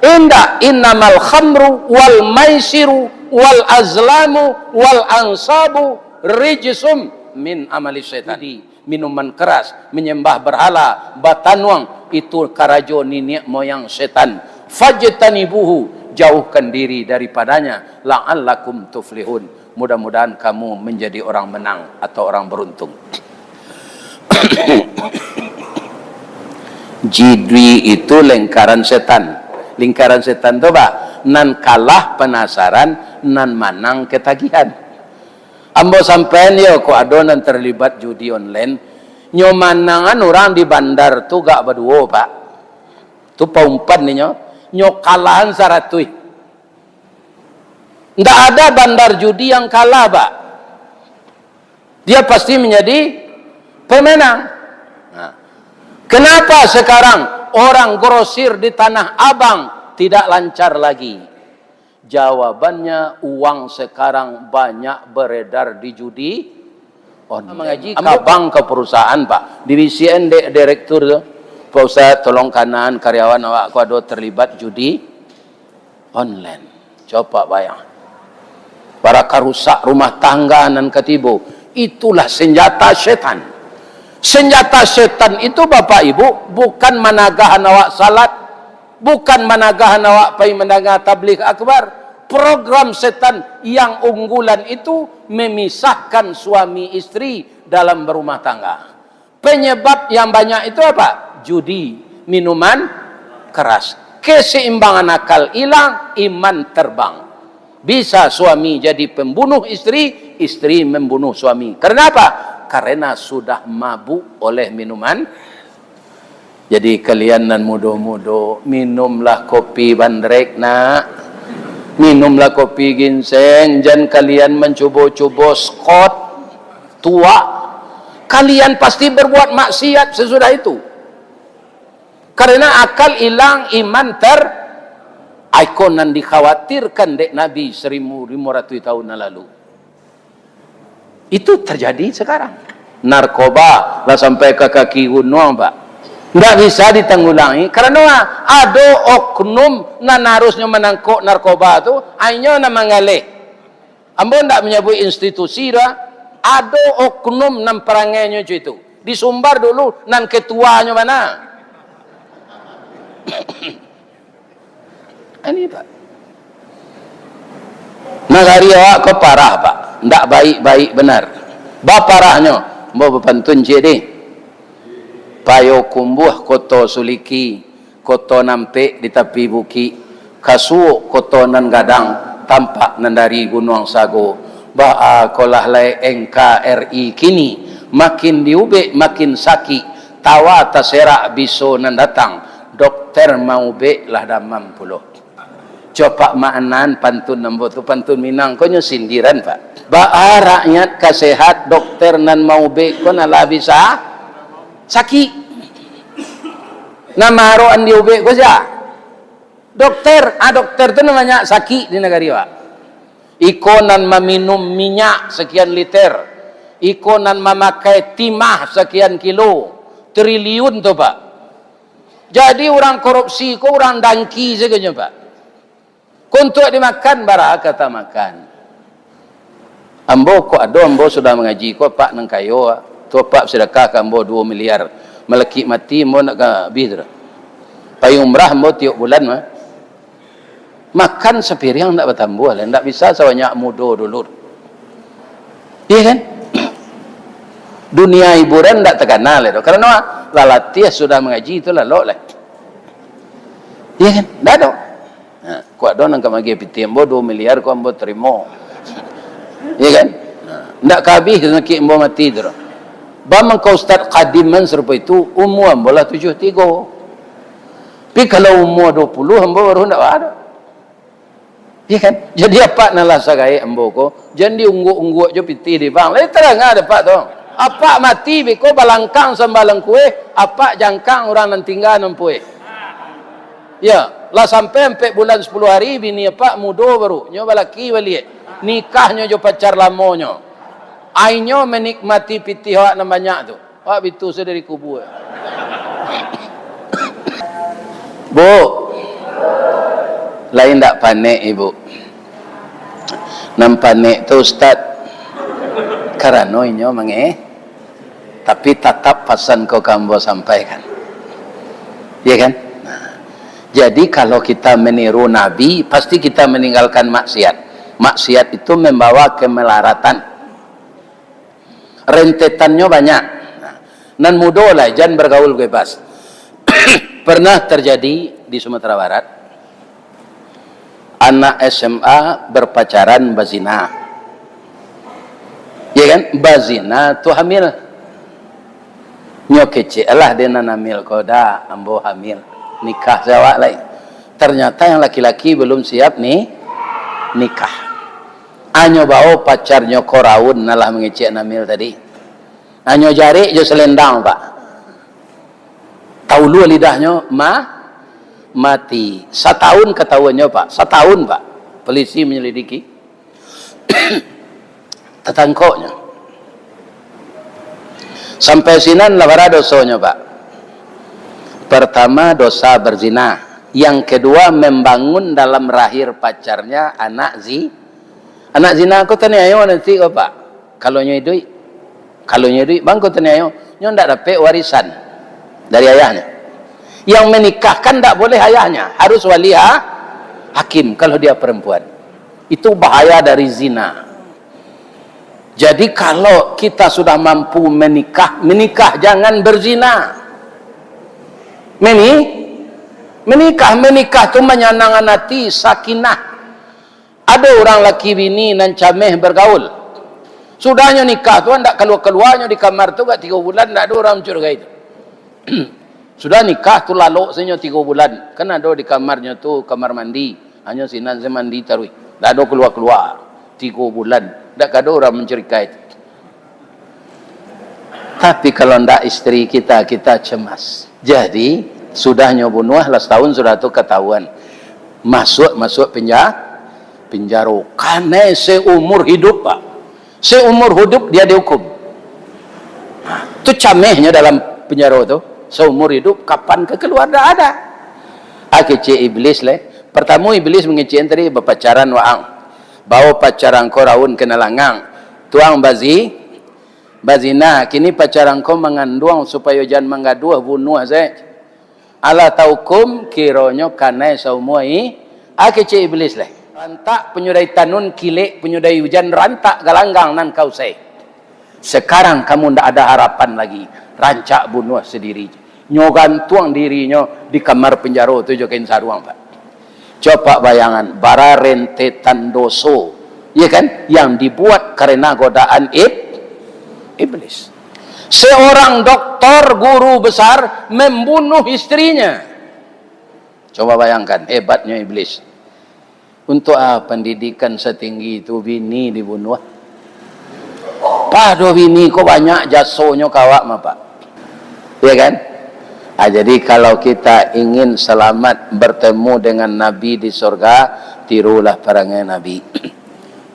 Indak. "Innamal khamru wal maisiru wal azlamu wal ansabu rijsum min amali syaitan." Minuman keras, menyembah berhala, batanuang, itu karajo niniak moyang setan. "Fajtanibuhu, jauhkan diri daripadanya, la'allakum tuflihun." Mudah-mudahan kamu menjadi orang menang atau orang beruntung. Judi itu lingkaran setan. Lingkaran setan tu, Pak, nan kalah penasaran, nan manang ketagihan. Ambo sampaian yo, kok ado nan terlibat judi online. Nyo manangan urang di bandar tu gak baduo, Pak. Tu paumpan ninyo. Nyo kalahan saratuih. Ndak ada bandar judi yang kalah, Pak. Dia pasti menjadi pemenang. Nah, kenapa sekarang orang grosir di Tanah Abang tidak lancar lagi? Jawabannya, uang sekarang banyak beredar di judi online. Mangaji ka bank, ka perusahaan, Pak. Dibisiakan dek direktur tu, "Pak Ustaz, tolong kanaan karyawan awak ko ado terlibat judi online." Coba bayang. Bara ka rusak rumah tangga nan katibo. Itulah senjata setan. Senjata setan itu, Bapak Ibu, bukan managahan awak salat, bukan managahan awak pai mandanga tabligh akbar. Program setan yang unggulan itu memisahkan suami istri dalam berumah tangga. Penyebab yang banyak itu apa? Judi, minuman keras. Keseimbangan akal hilang, iman terbang. Bisa suami jadi pembunuh istri, istri membunuh suami. Karena apa? Karena sudah mabuk oleh minuman. Jadi kalian nan mudo-mudo, minumlah kopi bandrek, nak. Minumlah kopi ginseng, jan kalian mancubo-cubo Scott, tuak. Kalian pasti berbuat maksiat sesudah itu. Karena akal ilang, iman ter-, iko nan dikhawatirkan dek Nabi seribu limo ratus tahun nan lalu. Itu terjadi sekarang. Narkoba lah sampai ka kaki gunuang, Pak. Ndak bisa ditanggulangi, karano ado oknum nan harusnyo manangkok narkoba tu, inyo nan manggaleh. Ambo ndak manyabuik institusi doh, ado oknum nan parangainyo cam itu. Di Sumbar dulu nan ketuanyo bana. Ini, Pak. Nagari awak ko parah, Pak. Ndak baik-baik benar. Baparahnyo, ambo bapantun ciek deh. Payokumbuah Koto Suliki, koto nampek di tapi bukik, kasuok koto nan gadang, tampak nan dari Gunuang Sago. Baa ko lah lai N K R I kini, makin diubek makin sakik, tawa taserak biso nan datang, dokter maubek lah damam pulo. Copak maanan pantun ambo tu, pantun Minang ko nyo sindiran, Pak. Baa rakyat ka sehat, dokter nan maubek ko nan lah bisa sakik. Nan maarokan diubek ko sia? Dokter. Ah, dokter tu nan banyak sakik di nagari awak. Iko nan maminum minyak sakian liter, iko nan mamakai timah sakian kilo, triliun tu, Pak. Jadi urang korupsi ko urang dangki sajo, Pak. Ko untuak dimakan, bara kata makan. Ambo ko ado, ambo sudah mangaji ko, apak nan kayo, tu apak basadakah ka ambo duo miliar. Malakik mati ambo ndak ka abih tu doh. Pai umrah ambo tiok bulan mah. Makan sapiriang ndak batambuah lai, ndak bisa sabanyak mudo dulu. Iya kan? Dunia hiburan ndak takana lai doh. Karano lah latiah sudah mangaji tu lalok lai. Iya kan? Ndak ado. Ha, kuat doh nan ka magiah pitih ambo duo miliar ko ambo tarimo. Iya kan? Ha, ndak ka abih sakik ambo mati tu doh. Ba mangko Ustaz Kadiman sarupo itu, umua ambo lah tujuah tigo. Tapi kalau umua duo puluah, ambo baru ndak ba doh. Iya kan? Jadi apak nan lah sagaek ambo ko, jan diungguak-ungguak jo pitih di bank. Lai tarang ado apak tu. Apak mati beko balangkang sambalang kueh, apak jangkang urang nan tingga nan pueh. Ya, lah sampai ampek bulan sapuluah hari, bini apak mudo baru, nyo balaki baliak. Nikahnyo jo pacar lamonyo. Ainyo menikmati pitih awak nan banyak tu. Awak bitu se dari kubua. Bu, lain ndak panek ibu. Nan panek tu ustaz. Karano inyo mange, tapi tatap pasan ko ka ambo sampaikan. Ya kan? Nah, jadi kalau kita meniru Nabi, pasti kita meninggalkan maksiat. Maksiat itu membawa kemelaratan. Rentetannyo banyak. Nah, nan mudo lah, jan bergaul bebas. Pernah terjadi di Sumatera Barat, anak S M A berpacaran bazina. Ya kan? Bazina tu hamil. Nyo kecek lah dek nan hamil ko, "Dah, ambo hamil. Nikah se awak lai." Ternyata yang laki-laki belum siap ni nikah. Anyo bao pacarnyo ko raun, nan lah mangecek nan hamil tadi. Anyo jarik jo selendang, Pak. Taulua lidahnyo, ma-, mati. Satahun katauannyo, Pak. Satahun, Pak. Polisi menyelidiki. Tatangkoknyo. Sampai sinan lah bara dosonyo, Pak. Pertama, dosa berzina. Yang kedua, membangun dalam rahir pacarnya anak zi-, anak zina ko taniayo nanti ko, Pak. Kalau nyo iduik, kalau nyo iduik, bangko taniayo, nyo ndak dapek warisan dari ayahnya. Yang menikahkan ndak boleh ayahnya, harus wali ha-, hakim kalau dia perempuan. Itu bahaya dari zina. Jadi, kalau kita sudah mampu menikah, menikah, jangan berzina. Meni-, menikah, menikah tu manyanangkan hati, sakinah. Ado urang laki bini nan cameh bergaul. Sudahnyo nikah tu, ndak kalua-kalua nyo di kamar tu, agak tigo bulan, ndak ado urang mancurigai tu. Sudah nikah tu lalok sajo tigo bulan. Kan ado di kamarnyo tu, kamar mandi. Hanyo sinan se mandi taruih. Ndak ado kalua-kalua. Tigo bulan. Ndak ado urang mancurigai tu. Tapi kalau ndak isteri kita, kita cemas. Jadi, sudahnyo bunuah lah, satahun sudah tu katahuan. Masuak, masuak penja-, penjaro. Kanai seumur hidup, Pak. Seumur hidup dia dihukum. Nah, tu camehnyo dalam penjaro tu. Seumur hidup, kapan ka kaluar, ndak ada. Ah, kecek iblis leh. Pertamo iblis mangecek tadi, bapacaran waang. Bao pacar angko raun ka nalangang. Tuang bazi-, bazina, kini pacar angko manganduang supayo jan manggaduah, bunuah se. Alah taukum, kironyo kanai saumua i-, ah, kecek iblis leh. Rantak panyudahi tanun, kilek panyudahi ujan, rantak galanggang nan ka usai. Sekarang kamu ndak ada harapan lagi, rancak bunuah sendiri. Nyo gantuang dirinyo di kamar penjaro tu jo kain saruang, Pak. Coba bayangan, bara rentetan doso, ya kan, yang dibuat karena godaan ib-, iblis. Seorang doktor, guru besar, membunuh istrinya. Coba bayangkan hebatnya iblis. Untuk ah, pendidikan setinggi itu bini dibunuh? Pado bini ko banyak jasonyo ka awak mah, Pak. Ya kan? Ah, jadi kalau kita ingin selamat bertemu dengan Nabi di surga, tirulah perangai Nabi.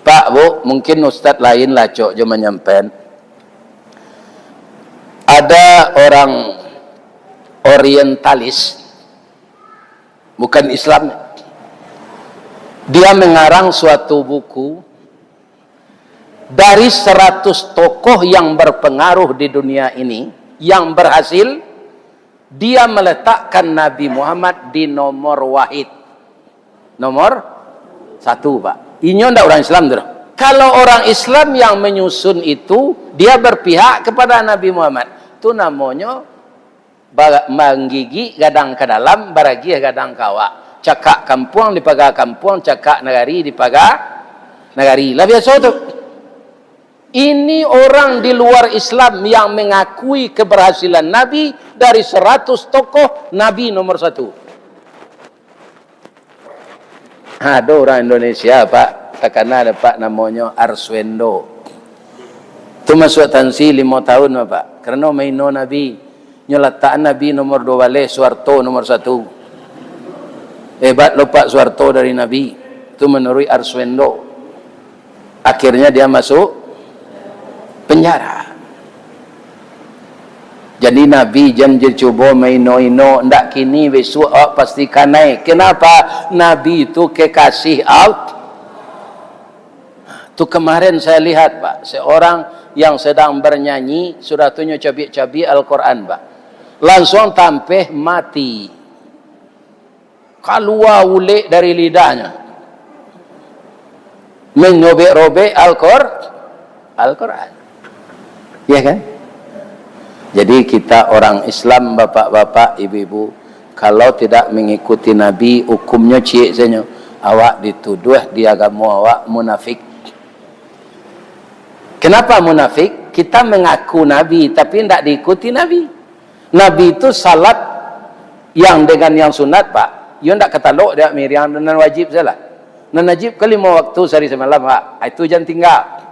Pak, Bu, mungkin ustaz lain lah cok jo manyampaikan. Ada orang orientalis, bukan Islam. Dia mengarang suatu buku, dari seratus tokoh yang berpengaruh di dunia ini, yang berhasil, dia meletakkan Nabi Muhammad di nomor wahid. Nomor satu, Pak. Inyo ndak orang Islam tu doh. Kalau orang Islam yang menyusun itu, dia berpihak kepada Nabi Muhammad. Tu namonyo ba-, manggigik gadang ka dalam, baragiah gadang ka awak. Cakak kampuang dipaga kampuang, cakak nagari dipaga nagari. Lah biaso tu. Ini orang di luar Islam yang mengakui keberhasilan Nabi, dari seratus tokoh, Nabi nomor satu. Ado urang Indonesia, Pak, takana dek Apak namonyo Arswendo. Tu masuak tansi limo tahun, Pak, karano maino Nabi. Nyo latakan Nabi nomor duo baleh, Suharto nomor satu. Hebat lo Pak Suharto dari Nabi. Tu manuruik Arswendo. Akhirnya dia masuk penjara. Jadi Nabi jan je cubo maino-ino, ndak kini, bisuak awak pasti kanai. Kenapa? Nabi tu kekasih Allah. Tu kemarin saya lihat, Pak, seorang yang sedang bernyanyi, sudah tu nyo cabiak-cabiak Al-Quran, Pak. Langsung tampeh mati. Kalua ulek dari lidahnyo. Menyobek-robek Al-Qur-, Al-Quran. Ya kan? Jadi kita orang Islam, bapak-bapak, ibu-ibu, kalau tidak mengikuti Nabi, hukumnyo ciek sajo. Awak dituduah di agamo awak munafik. Kenapa munafik? Kita mengaku Nabi, tapi ndak diikuti Nabi. Nabi tu salat yang dengan yang sunat, Pak. Yo ndak katalok dek miriang nan wajib sajolah. Nan wajib kan limo waktu sahari samalam, Pak. Ah, itu jan tingga.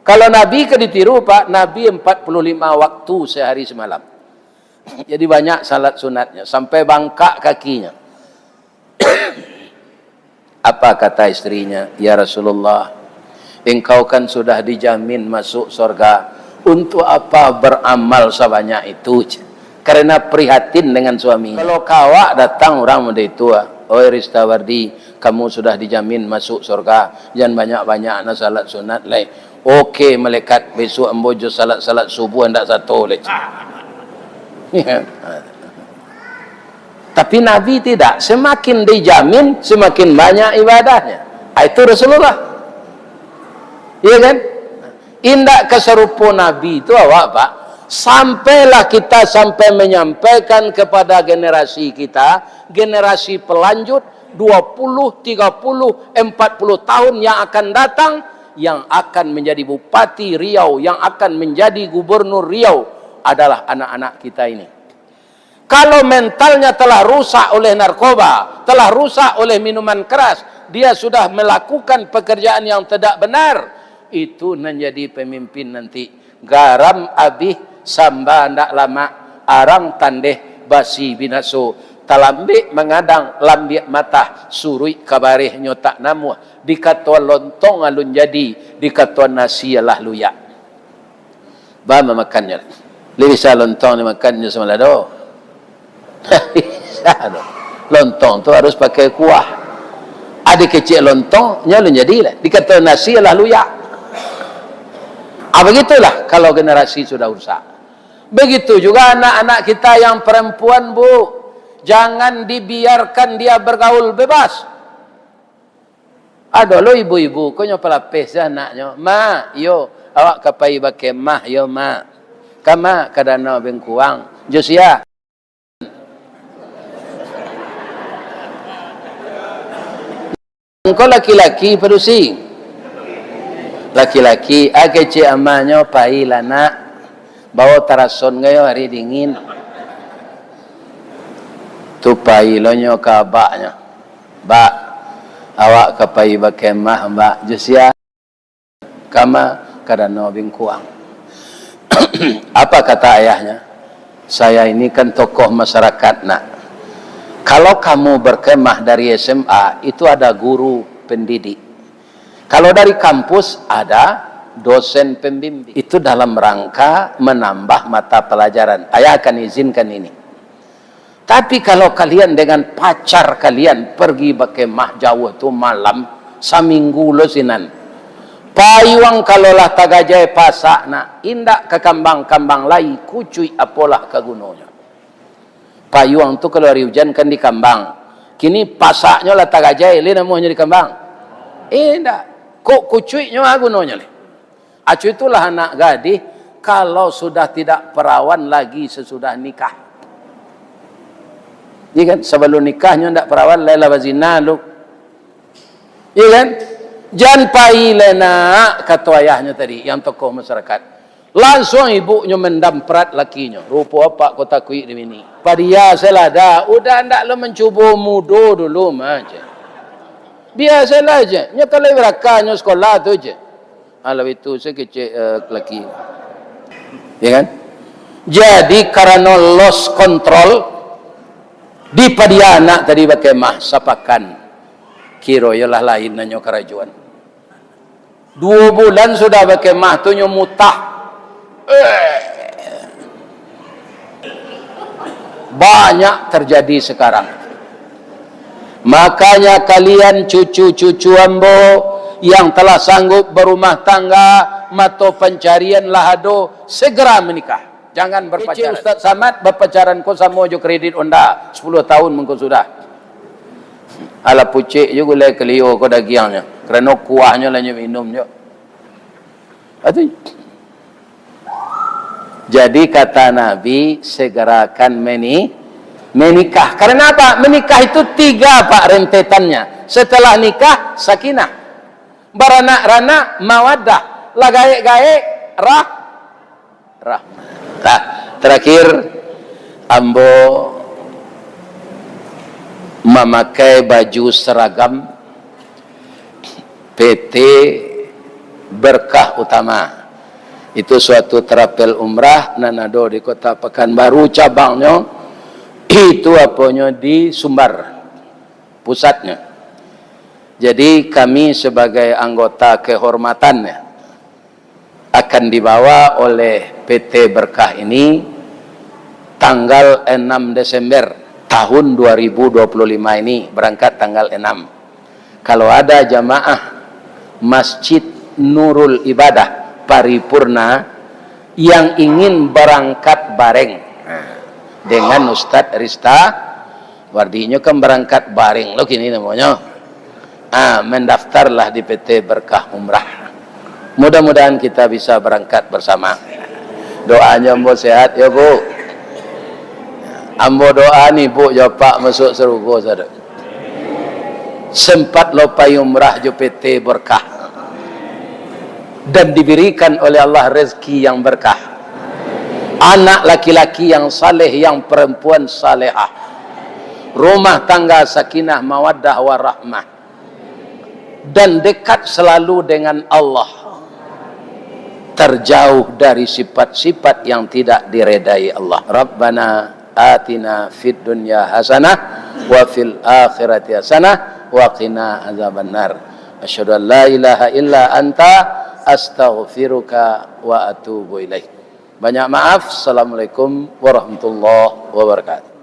Kalau Nabi ka ditiru, Pak, Nabi empat puluh lima waktu sahari samalam. Jadi banyak salat sunatnya, sampai bangkak kakinya. Apa kata istrinya, "Ya Rasulullah, engkau kan sudah dijamin masuk sorga, untuk apa beramal sabanyak itu?" Karena prihatin dengan suami. Kalau ka awak datang urang model itu, ah, "Oi Ristawardi, kamu sudah dijamin masuk sorga, jan banyak-banyak nak salat sunat lai." "Oke, malaikat, besok ambo jo salat-salat subuh handak sato lai." Tapi Nabi tidak, semakin dijamin, semakin banyak ibadahnya. Ah, itu Rasulullah. Iya kan? Indak ka sarupo Nabi itu awak, Pak. Sampailah kita sampai menyampaikan kepada generasi kita, generasi pelanjut, dua puluh, tiga puluh, empat puluh tahun yang akan datang, yang akan menjadi Bupati Riau, yang akan menjadi Gubernur Riau adalah anak-anak kita ini. Kalau mentalnya telah rusak oleh narkoba, telah rusak oleh minuman keras, dia sudah melakukan pekerjaan yang tidak benar, itu nan jadi pemimpin nanti. Garam abih, samba ndak lamak, arang tandeh, basi binaso, talambek mangadang, lambiak matah, suruik ka bareh nyo tak namuah, dikatoan lontong alun jadi, dikatoan nasi alah luyak. Ba mamakannyo. Lai bisa lontong dimakannyo samalado. Bisa doh. Lontong tu harus pakai kuah. Ado kecek lontong, nyo alun jadi lah. Dikato nasi alah luyak. Ah, begitulah kalau generasi sudah rusak. Begitu juga anak-anak kita yang perempuan, Bu. Jangan dibiarkan dia bergaul bebas. Ado lo ibu-ibu ko nyo palapeh se anaknyo, "Mak, yo, awak ka pai bakemah yo, Mak." "Kama?" "Ka Danau Bengkuang." "Jo sia?" "Engkau laki-laki padusi?" "Laki-laki." "Ah, kecek amanyo, pailah, Nak. Bao tarason gayo ari dingin." Tu pai lo nyo ka abaknyo. "Bak, awak ka pai bakemah, Bak." "Jo sia?" "Kama?" "Ka Danau Bingkuang." Apa kata ayahnya? "Saya ini kan tokoh masyarakat, Nak. Kalau kamu berkemah dari S M A, itu ada guru pendidik. Kalau dari kampus, ada dosen pembimbing. Itu dalam rangka menambah mata pelajaran. Ayah akan izinkan ini." Tapi kalau kalian dengan pacar kalian pergi bakemah jauah tu malam, saminggu lo sinan. Payuang kalau lah tagajai pasak nak, indak ka kambang-kambang lai, kucuik apolah ka gunonyo. Payuang tu kalau hari ujan kan dikambang. Kini pasaknyo lah tagajai, lai namonyo dikambang? Indak. Kok kucuiknyo a gunonyo lai? Acu itulah anak gadih, kalau sudah tidak perawan lagi sesudah nikah. Iya kan? Sabalun nikahnyo ndak perawan, lai lah bazina lu. Iya kan? Jan pai lai nak, kato ayahnyo tadi, yang tokoh masyarakat. Lansuang ibuknyo mandamprat lakinyo. Rupo apak ko takuik di bini. Padia salah dah, udah ndak lo mancubo mudo dulu mah, cek. Biasalah, cek. Nyo kalau barakanyo sekolah tu, cek. Alah itu se kecek, eh, laki. Ya kan? Jadi, karano lost control, di padia anak tadi bakemah sapakan, kiro iyolah lain nanyo karajoan. Duo bulan sudah bakemah tu nyo mutah. Eh. Banyak terjadi sekarang. Makanya kalian cucu-cucu ambo yang telah sanggup berumah tangga, mato pancarian lah ado, segera menikah. Jangan berpacaran. Kecek Ustaz Samad, bapacaran ko samo jo kredit Honda, sepuluh tahun mangko sudah. Alah pucek jo gulai kalio ko dagiangnyo, karano kuahnyo lah nyo minum jo. Atu. Jadi kata Nabi, segerakan meni-, menikah. Karena apa? Menikah itu tiga, Pak, rentetannya. Setelah nikah, sakinah. Baranak-ranak, mawaddah. Lah gaek-gaek, rah-, rahmah. Nah, terakhir, ambo mamakai baju seragam P T Berkah Utama. Itu suatu travel umrah nan ado di Kota Pekanbaru, cabangnyo itu aponyo di Sumbar, pusatnyo. Jadi, kami sebagai anggota kehormatannya akan dibawa oleh P T Berkah ini tanggal enam Desember tahun dua ribu dua puluh lima ini, berangkat tanggal enam. Kalau ada jamaah Masjid Nurul Ibadah Paripurna yang ingin berangkat bareng, nah, dengan Ustadz Rista Wardi, nyo kan berangkat bareng lo kini namonyo. Ah, mendaftarlah di P T Berkah Umrah. Mudah-mudahan kita bisa berangkat bersama. Doanyo ambo sehat, yo, Bu. Ambo doa ni, Bu, jo Pak masuk sarugo sado. Sempat lo pai umrah jo P T Berkah. Dan diberikan oleh Allah rezeki yang berkah. Anak laki-laki yang saleh, yang perempuan salehah. Rumah tangga sakinah, mawaddah, warahmah. Dan dekat selalu dengan Allah. Terjauh dari sifat-sifat yang tidak diredai Allah. Rabbana atina fid dunya hasanah wa fil akhirati hasanah wa qina azabannar. Asyhadu an la ilaha illa anta, astaghfiruka wa atubu ilaik. Banyak maaf. Assalamualaikum warahmatullahi wabarakatuh.